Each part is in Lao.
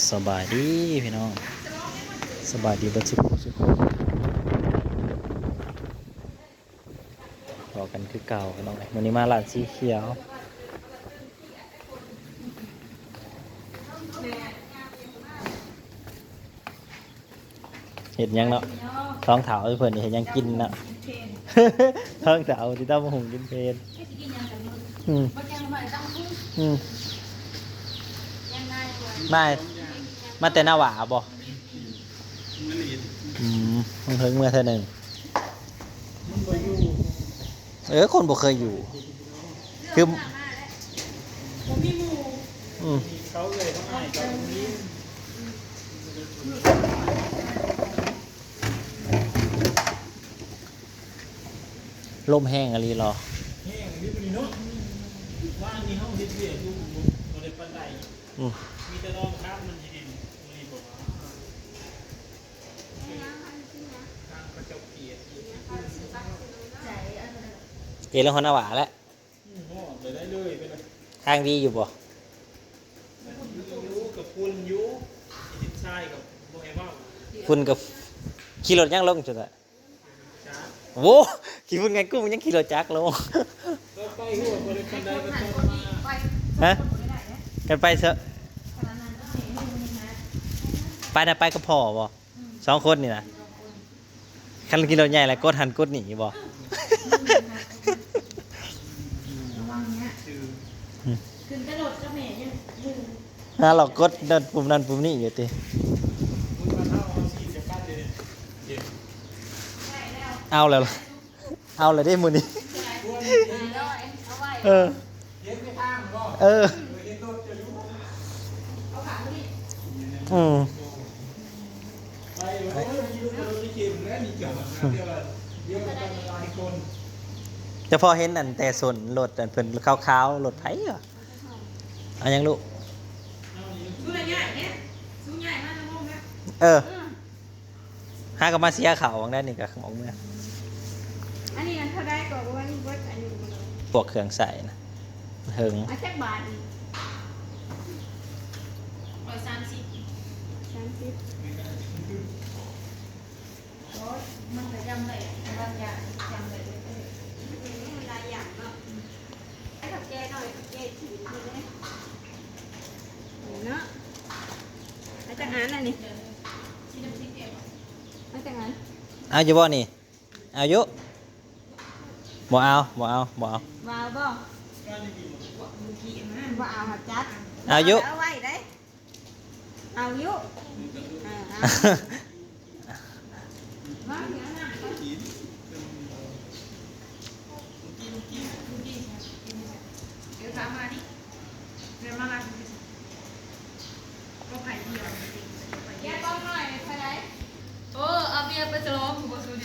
ສະບາຍດີພີ່ນ້ອງ ສະບາຍດີເບິດສູ່ຜູ້ສູ່ຄົນ ພໍ້ກັນຄືເກົ່າພີ່ນ້ອງເອີຍ. ມື້ນີ້ມາຮ້ານສີຂຽວ ເຮັດຫຍັງເນາະ? ທ້ອງຖາວເພິ່ນນີ້ເຮັດຫຍັງກິນເນາະ? ທ້ອງຖາວຊິຕຳບັກຫຸ່ງກິນເພນ. ອືມ ອືມ ມາ ມາແຕ່ນາຫວ້າບໍ່? ອືມ ເພິ່ງເມືອເທື່ອໜຶ່ງ. ເອີ ຄົນບໍ່ເຄີຍຢູ່ ຄື ບໍ່ມີໝູ່ ອືມ ເຂົາເອີຍເຂົາອ້າຍເຂົາມີ ລົມແຮງອີ່ຫຼີເນາະ? ແຮງຢູ່ນີ້ເນາະ ວານນີ້ເຮົາເຮັດວຽກຢູ່ ບໍ່ ບໍ່ໄດ້ປານໃດ ອືມ ມີແຕ່ນອນຄັກ ມັນແຮງ ມື້ນີ້ບໍ່ວ່າ ເອ ແລ້ວຮອດນາຫວ້າແລ້ວ ອືມ ຮອດໄດ້ເລີຍ ທາງດີຢູ່ບໍ່? ຢູ່ກັບຝຸ່ນຢູ່ ຂີ້ດິນຊາຍກັບບໍ່ໃຫ້ເວົ້າ ຝຸ່ນກັບ ຂີ່ລົດຍັງລົງຊັ້ນນະ. ໂອ້ ຂີ້ຝຸ່ນໄງ ກູຍັງຂີ່ລົດຈັກລົງ ຮະ ກັນໄປເຊາະ ໄປນະ ໄປກັບພໍ່ບໍ່? ສອງຄົນນີ້ນະ ຄັນຂີ່ລົດໃຫຍ່ແລ້ວກົດຫັ້ນກົດນີ້ບໍ່? ຂຶ້ນແຕ່ລົດກັບແມ່ຍັງຢູ່ ຫາລອກກົດນັ້ນປຸ່ມນັ້ນປຸ່ມນີ້ຢູ່ຕິ. ເອົາແລ້ວ ເອົາແລ້ວເດ້ມື້ນີ້ ເອີ ເອີ ອືມ ແຕ່ພໍເຫັນອັນແຕ່ສົນລົດອັນເພິ່ນຂາວໆ ລົດໃຜວະ? ເອົາຫຍັງລູກ? ເອີ ຫາກໍມາເສຍເຂົ້າຫວ່າງໃດນີ້ກໍອອກເມືອ ອັນນີ້ເທົ່າໃດກໍບໍ່ວ່ານີ້ເບິດອາຍຸ ພວກເຄື່ອງໃຊ້ນະ ເຫິງ ອາ ຈັກບາດນີ້? ຮ້ອຍສາມສິບ ສາມສິບ ໂອ້ຍ ມັນກໍຈຳໄດ້ບາງຢ່າງ ຈຳໄດ້ເບິດເລີຍ ອືມ ມັນຫຼາຍຢ່າງເນາະ. ໃຫ້ເຖົ້າແກ່ໜ້ອຍ ເຖົ້າແກ່ຖືນີ້ເດ້ ນີ້ເນາະ ເອົາຈັກອັນອັນນີ້ ເອົາຈັກອັນ ເອົາຢູ່ບໍ່ນີ້? ເອົາຢູ່ ບໍ່ເອົາ ບໍ່ເອົາ ບໍ່ເອົາ ບໍ່ເອົາບໍ່? ບໍ່ເອົາ ເອົາຈັດ ເອົາຢູ່ ເອົາໄວ້ເດ້. ເອົາຢູ່ ເອີ ເອົາ ເດີນທາງມານີ້ ເດີນມາລາວ ເບຍກອງໜ້ອຍເທົ່າໃດ? ໂອ້ ເອົາເບຍໄປສະຫຼອງ ບໍ່ສູນ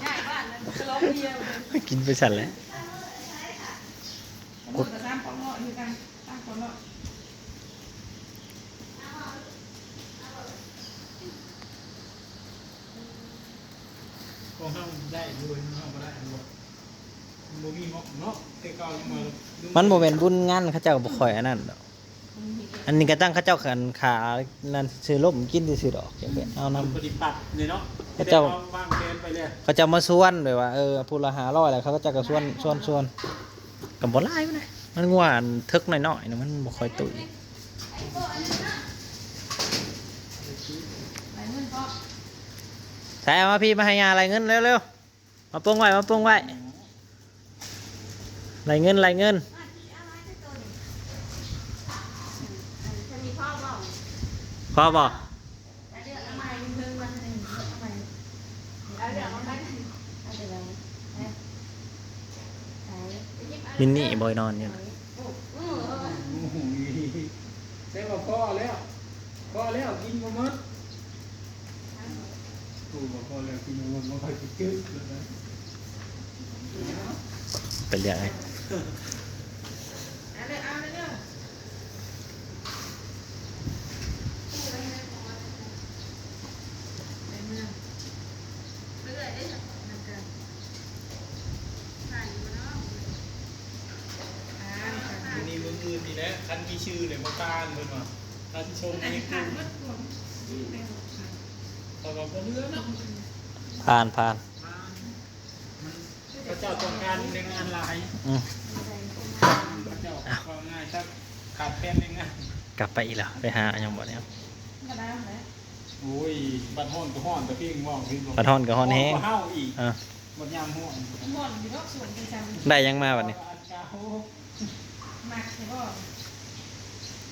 ຍ້າຍບ້ານແລ້ວ ສະຫຼອງເບຍ ກິນໄປຊັ້ນແຫຼະ ກະສາມປອງເນາະ ຢູ່ກັນ ຂອງເຮົາໄດ້ຢູ່ ຂອງເຮົາບໍ່ໄດ້ ມັນບໍ່ ມັນບໍ່ມີເງາະເນາະ ແຕ່ເກົ່າຍັງວ່າ ມັນບໍ່ແມ່ນບຸນງານ ເຂົາເຈົ້າບໍ່ຄ່ອຍອັນນັ້ນດອກ ອັນນີ້ກະຕັ້ງເຂົາເຈົ້າ ອັນ ຂານັ້ນ ຊື້ລົມກິນຊື່ໆດອກ ຢ່າໄປເອົານຳ ປະຕິປັດນີ້ເນາະ ເຂົາເຈົ້າ ວາງແຜນໄປແລ້ວ ເຂົາເຈົ້າມາຊວນແບບວ່າ ເອີ ຜູ້ລະຫ້າຮ້ອຍ ແລ້ວເຂົາເຈົ້າກະຊວນ ຊວນ ຊວນ ກະບໍ່ຫຼາຍປານໃດ ມັນງົວອັນເຖິກນ້ອຍໆນະ ມັນບໍ່ຄ່ອຍຕຸ້ຍ ໃສ່ ເອົາມາພີ້ ມາໃຫ້ຍ່າໄລ່ເງິນເລັວໆ ມາປົງໄວ້ ມາປົງໄວ້ ໄລ່ເງິນ ໄລ່ເງິນ ພໍບໍ່? ມິນນີ້ບໍ່ນອນຢູ່ນະ ແຕ່ວ່າພໍແລ້ວ ພໍແລ້ວ ກິນບໍ່ໝົດ ກູວ່າພໍແລ້ວ ກິນບໍ່ໝົດ ບໍ່ຄ່ອຍຊິຈື່ ໄປເລື່ອຍ ມື້ນີ້ມື້ອື່ນນີ້ແຫຼະ ຄັນມີຊື່ແລ້ວບໍ່ຕ້ານເພິ່ນວ່າ. ຄັນສົ່ງໃຫ້ກຸ້ງ ແຕ່ວ່າບໍ່ເຫຼືອເນາະ. ຜ່ານ ຜ່ານ. ເຂົາເຈົ້າຕ້ອງການແຮງງານຫຼາຍ. ອືມ ເຂົາເຈົ້າ ເວົ້າງ່າຍຊະ ຂາດແຄນແຮງງານ. ກັບໄປອີກແລ້ວ ໄປຫາຫຍັງບໍ່ແນວ. ໂອ້ຍ ບັດຮ້ອນກໍຮ້ອນ ແຕ່ເພງເວົ້າເຫັນບໍ່? ບັດຮ້ອນກໍຮ້ອນແຮງ ຮ້ອນກວ່າເຮົາອີກ. ເອີ ບັດຍາມຮ້ອນ ຮ້ອນຢູ່ດອກ. ໄດ້ຫຍັງມາບັດນີ້? ມັກແທ້ບໍ່?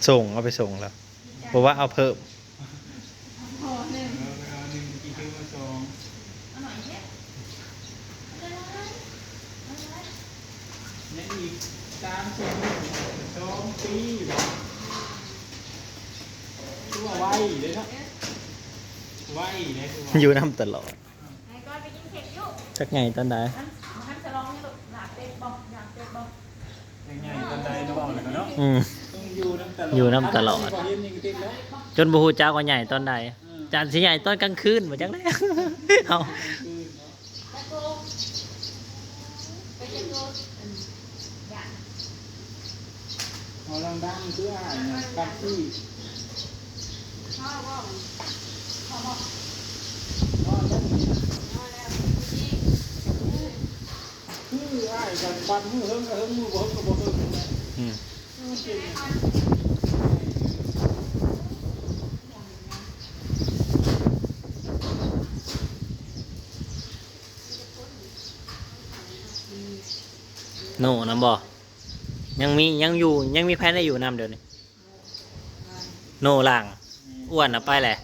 ສົ່ງ ເອົາໄປສົ່ງແລ້ວ. ບໍ່ວ່າເອົາເພີ່ມ ເອົາໜຶ່ງ ເອີ ເອົາໜຶ່ງ ກິນຄືມາສອງ ເອົາໜ້ອຍແທ້ ເອົາຫຼາຍໆ ເອົາຫຼາຍໆ. ຍັງອີກສາມສີ່ມື້ ສອງປີບໍ່? ຄືວ່າໄວເດ້ເນາະ ໄວເດ້ ຄືວ່າຢູ່ນຳຕະຫຼອດ. ໃຫ້ກ່ອນໄປກິນເຄັກຢູ່ ຈັກໃຫຍ່ຕອນໃດ? ມັນ ມັນສະລອງນີ້ລູກ ຫຼາເປັດບໍ່? ຢາກເປັດບໍ່? ຍັງໃຫຍ່ປານໃດເນາະ ເວົ້າແລ້ວກໍເນາະ. ອືມ ຕ້ອງຢູ່ນຳຕະຫຼອດ ຢູ່ນຳຕະຫຼອດ. ເຫັນນີ້ກໍເປັນແລ້ວ ຈົນບໍ່ຮູ້ຈັກວ່າໃຫຍ່ຕອນໃດ. ອືມ ຈັນຊິໃຫຍ່ຕອນກາງຄືນບໍ່ຈັກແລ້ວ ເຮົາ. ເວົ້າດັງໆ ຄືອ້າຍນະ ກັບທີ່ ເວົ້າ ເວົ້າ ເວົ້າ ເວົ້າແລ້ວນີ້ນະ ເວົ້າແລ້ວ ຄືອ້າຍກັນ ບັດມື້ເຫິງກໍເຫິງ ມື້ບໍ່ເຫິງກໍບໍ່ເຫິງ. ອືມ ໂນນຳບໍ່? ຍັງມີ ຍັງຢູ່ ຍັງມີໃຜໄດ້ຢູ່ນຳດຽວນີ້? ໂນຫຼັງ ອ້ວນນະໄປແຫຼະ.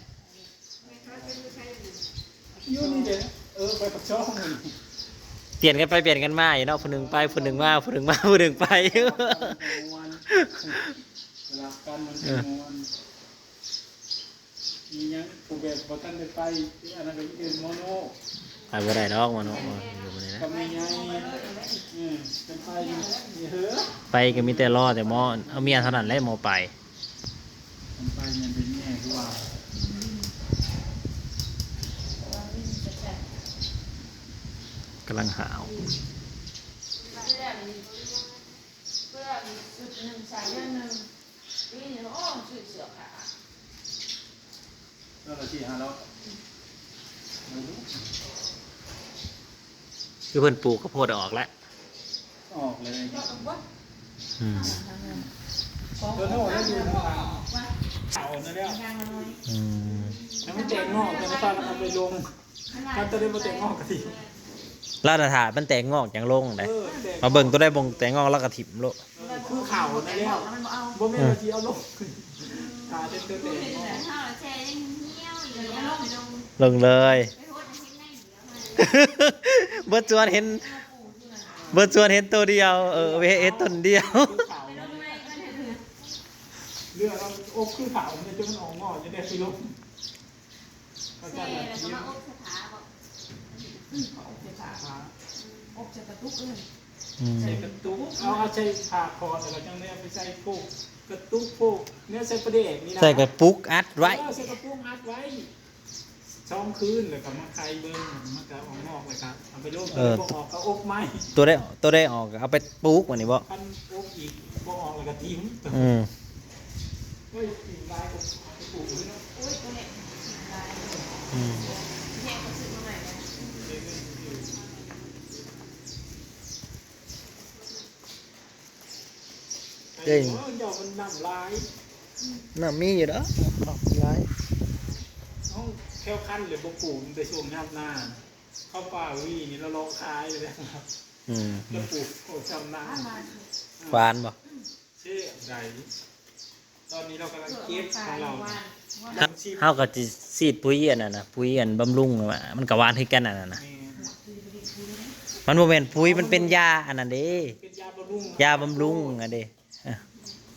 ຢູ່ນີ້ເດ້ ເອີ ໄປປາກຊ່ອງ. ປ່ຽນກັນໄປປ່ຽນກັນມາຢູ່ເນາະ ຜູ້ໜຶ່ງໄປຜູ້ໜຶ່ງມາ ຜູ້ໜຶ່ງມາຜູ້ໜຶ່ງໄປ. ເວລາກັນມັນມ່ວນ ມີຫຍັງຜູ້ແບບບໍ່ທັນໄດ້ໄປ ອັນນັ້ນກໍເປັນໂມໂນ ໄປບໍ່ໄດ້ດອກໂມໂນ ຢູ່ມື້ນີ້ນະ ກັບແມ່ໃຫຍ່. ເອີ ເປັນໄປຢູ່ ເອີ ໄປກໍມີແຕ່ລໍແຕ່ໝໍ ເອົາເມຍເທົ່ານັ້ນແຫຼະໝໍໄປ. ມັນໄປແມ່ນເປັນແມ່ຄືວ່າ ກຳລັງຫາວ. ເພື່ອມີຊຸດໜຶ່ງໃສ່ເດືອນໜຶ່ງ ປີນີ້ ໂອ້ ຊື້ເສື້ອຜ້າ ເທື່ອລະສີ່ຫ້າຮ້ອຍ. ຄືເພິ່ນປູກເຂົ້າໂພດອອກແລ້ວ ອອກເລີຍ. ອືມ ຕົວໂນ້ໄດ້ຢູ່ຂ້າງຫຼັງ ເອົານັ້ນແລ້ວ. ອືມ ແລ້ວມັນແຕກງອກ ແຕ່ວ່າເອົາໄປລົງ ຄັນຕົວໃດບໍ່ແຕກງອກກໍຖິ້ມ. ລາວນະຖ້າມັນແຕກງອກຈັ່ງລົງເດ້ ເອີ ມາເບິ່ງຕົວໃດບໍ່ແຕກງອກລາວກໍຖິ້ມໂລດ. ເອີ ຄືເຂົານັ້ນແຫຼະ ບໍ່ແມ່ນວ່າຊິເອົາລົງ ຖ້າເປັນຕົວແຕກງອກ ລົງເລີຍ. ເບິດສວນເຫັນ ເບິດສວນເຫັນໂຕດຽວ ເອີ ເຫັນຕົ້ນດຽວ. ເລືອກເອົາອົບຄືເຂົາ ມັນຈະມັນອອກງອກ ຈະໄດ້ຊິລົງ. ແຊ່ແລ້ວກໍມາອົບໃສ່ຜ້າບໍ? ອືມ ເອົາອົບໃສ່ຜ້າ ອົບໃສ່ກະຕຸກເອີຍ. ອືມ ໃສ່ກະຕຸກ ເອົາ ເອົາໃສ່ຜ້າຄອດ ແລ້ວກໍຈັ່ງໄດ້ເອົາໄປໃສ່ພວກກະຕຸກ ພວກແນວໃສ່ປາແດກນີ້ນະ ໃສ່ກະປຸກອັດໄວ້ ເອີ ໃສ່ກະປຸກອັດໄວ້ສອງຄືນ ແລ້ວກໍມາໄຂເບິ່ງ ມັນກໍອອກງອກ ແລ້ວກໍເອົາໄປລົງ. ເອີ ບໍ່ອອກກໍອົບໃໝ່ ຕົວໃດ ຕົວໃດອອກກໍເອົາໄປປູກ ບາດນີ້ບໍ? ຄັນອົບອີກບໍ່ອອກ ແລ້ວກໍຖິ້ມ. ອືມ ໂອ້ຍ ຖິ້ມຫຼາຍກໍເອົາໄປປູກເລີຍເນາະ. ໂອ້ຍ ຕົວນີ້ຖິ້ມຫຼາຍ ອືມ ແຍກກັນຊື້ມາໃໝ່. ເກັ່ງ ເຈົ້າມັນນ້ຳຫຼາຍ ນ້ຳມີຢູ່ດອກ ຫຼາຍ. ເຮົາແຖວຄັນເລີຍບໍ່ປູກ ແຕ່ຊ່ວງຍາມໜ້າ ເຂົ້າປ່າຫວີນີ້ລະເລາະຂາຍເລີຍ. ອືມ ຈະປູກ ໂອ້ ຊຳນາ ຫວານບໍ່? ເຊບໃດ. ຕອນນີ້ເຮົາກຳລັງເກັບຂອງເຮົາ ເຮົາກໍຊິສີດປຸ໋ຍອັນນັ້ນນະ ປຸ໋ຍອັນບຳລຸງ ມັນກໍຫວານຄືກັນອັນນັ້ນນະ. ແມ່ນ ມັນບໍ່ແມ່ນປຸ໋ຍ ມັນເປັນຢາອັນນັ້ນເດ້ ເປັນຢາບຳລຸງ ຢາບຳລຸງອັນເດ້. ເອີ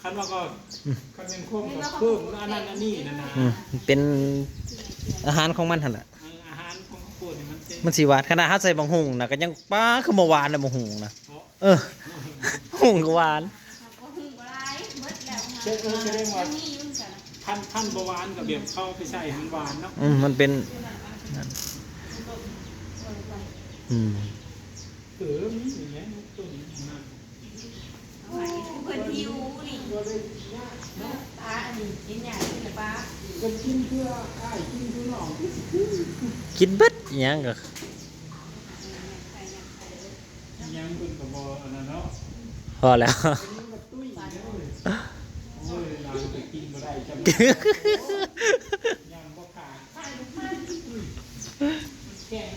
ຄັນວ່າກໍ ອືມ ຄັນແມ່ນຄວາມກໍເພີ່ມອັນນັ້ນອັນນີ້ນັ້ນນະ. ອືມ ເປັນອາຫານຂອງມັນຫັ້ນລະ ເອີ ອາຫານຂອງໂຄນນີ້ມັນ ມັນຊິຫວານ. ຂະໜາດເຮົາໃສ່ບັກຫຸ່ງນະ ກໍຍັງ ປ້າ ຄືບໍ່ຫວານນະບັກຫຸ່ງນະ. ເອີ ຫຸ່ງກໍຫວານ ຫຸ່ງບໍ່ຫຼາຍ ເບິດແລ້ວ. ສະແດງວ່າ ຍັງມີຢູ່ຄືກັນ ພັນ ພັນບໍ່ຫວານກໍແບບເຂົາໄປໃສ່ໃຫ້ມັນຫວານເນາະ. ອືມ ມັນເປັນ ອືມ ເອີ ມີຢູ່ແລ້ວ ເພິ່ນຫິວນີ້ ຕາອັນນີ້ໃຫຍ່ ເພິ່ນກິນເພື່ອອ້າຍ ກິນເພື່ອນ້ອງ ຄືຊິຄື ກິນເບິດ ອີ່ຫຍັງກໍ ອີ່ຫຍັງເພິ່ນກໍບໍ່ອັນນັ້ນເນາະ ພໍແລ້ວ ເປັນມັນກໍຕຸ້ຍເດ້ ໂອ້ຍ ຫຼານກໍກິນບໍ່ໄດ້ຈຳ ຍັງບໍ່ຂາຍ ຂາຍບໍ່ຂາຍ ແຂງ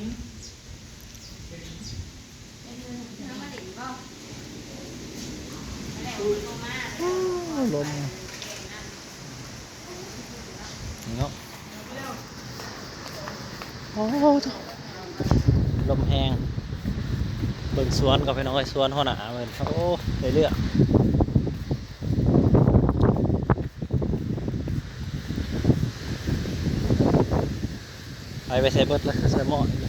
ໂອ້ ລົມເນາະ ໂອ້ ລົມແຮງ ເບິ່ງສວນກໍ ພີ່ນ້ອງເອີຍ ສວນຫົວໜ້າເພິ່ນ ໂອ້ ໄດ້ເລືອກ ໄປ ໄປໃສ່ເບິດເລີຍ ໃສ່ໝໍ້ອີກ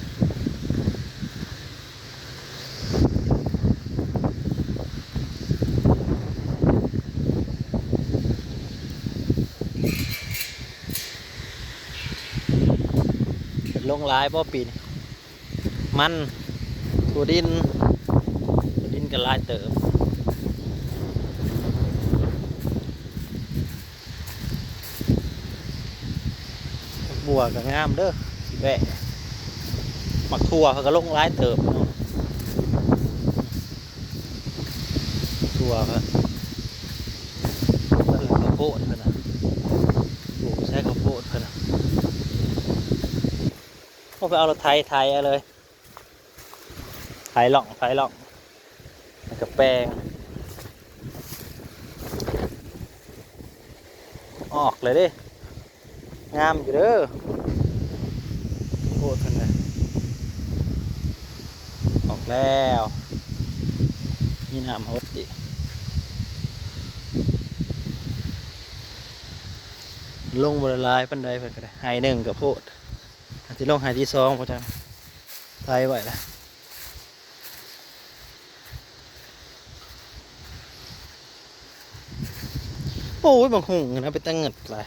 ເພິ່ນລົງຫຼາຍບໍ່ປີນີ້? ມັນ ຖົ່ວດິນ ຖົ່ວດິນກໍຫຼາຍເຕີບ ໝາກບົວກໍງາມເດີ ຊິແວະ ໝາກຖົ່ວເພິ່ນກໍລົງຫຼາຍເຕີບເນາະ ຖົ່ວເພິ່ນ ນັ້ນແຫຼະ ເຂົ້າໂພດເພິ່ນນະ ປູກໃສ່ເຂົ້າໂພດເພິ່ນນະ ໂອ້ ໄປເອົາລົດໄຖໄຖເອົາເລີຍ ໄຖລ່ອງ ໄຖລ່ອງ ແລ້ວກໍແປງ ອອກເລີຍເດ້ ງາມຢູ່ເດີ ໂພດເພິ່ນນະ ອອກແລ້ວ ມີນ້ຳຫົດອີກ ລົງບໍ່ໄດ້ຫຼາຍປານໃດ ເພິ່ນກໍໄດ້ ໄຮ່ໜຶ່ງກໍໂພດ ອາດຊິລົງໄຮ່ທີສອງບໍ່ຈັກ ໄຖໄວ້ລະ ໂອ້ຍ ບັກຫຸ່ງນະ ເປັນຕາເຫງິດຫຼາຍ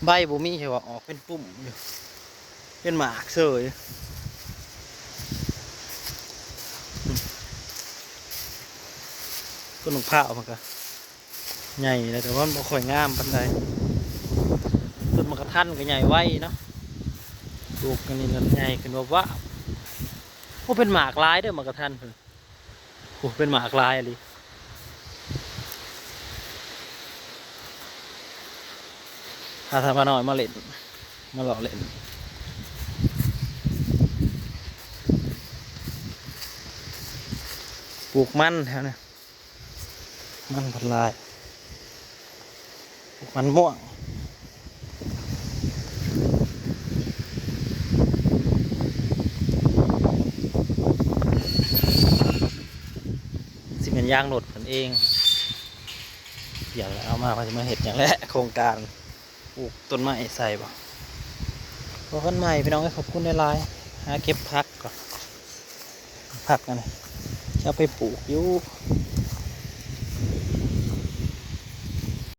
ໃບບໍ່ມີ ແຄ່ວ່າອອກເປັນປຸ່ມຢູ່ ເປັນໝາກເສີຍ ຕົ້ນໝາກພ້າວມັນກະໃຫຍ່ແລ້ວ ແຕ່ວ່າມັນບໍ່ຄ່ອຍງາມປານໃດ ຕົ້ນໝາກກະທັນກະໃຫຍ່ໄວເນາະ ປູກອັນນີ້ນະ ໃຫຍ່ຂຶ້ນວາບໆ ໂອ້ ເປັນໝາກຫຼາຍເດີໝາກກະທັນເພິ່ນ ໂອ້ ເປັນໝາກຫຼາຍອີ່ຫຼີ ພາທາມານ້ອຍມາຫຼິ້ນ ມາເລາະຫຼິ້ນ ປູກມັນແຖວນີ້ ມັນພັນຫຼາຍ ມັນມ່ວງ ຊິແມ່ນຢາງລົດເພິ່ນເອງ ປ່ຽນແລ້ວ ເອົາມາ ວ່າຊິມາເຮັດຫຍັງແຫຼະ ໂຄງການ ປູກຕົ້ນໄມ້ໃສ່ບໍ່? ພໍກັນໃໝ່ພີ່ນ້ອງເອີຍ ຂອບຄຸນຫຼາຍໆ ຫາເກັບຜັກກ່ອນ ຜັກອັນນີ້ ຈະເອົາໄປປູກຢູ່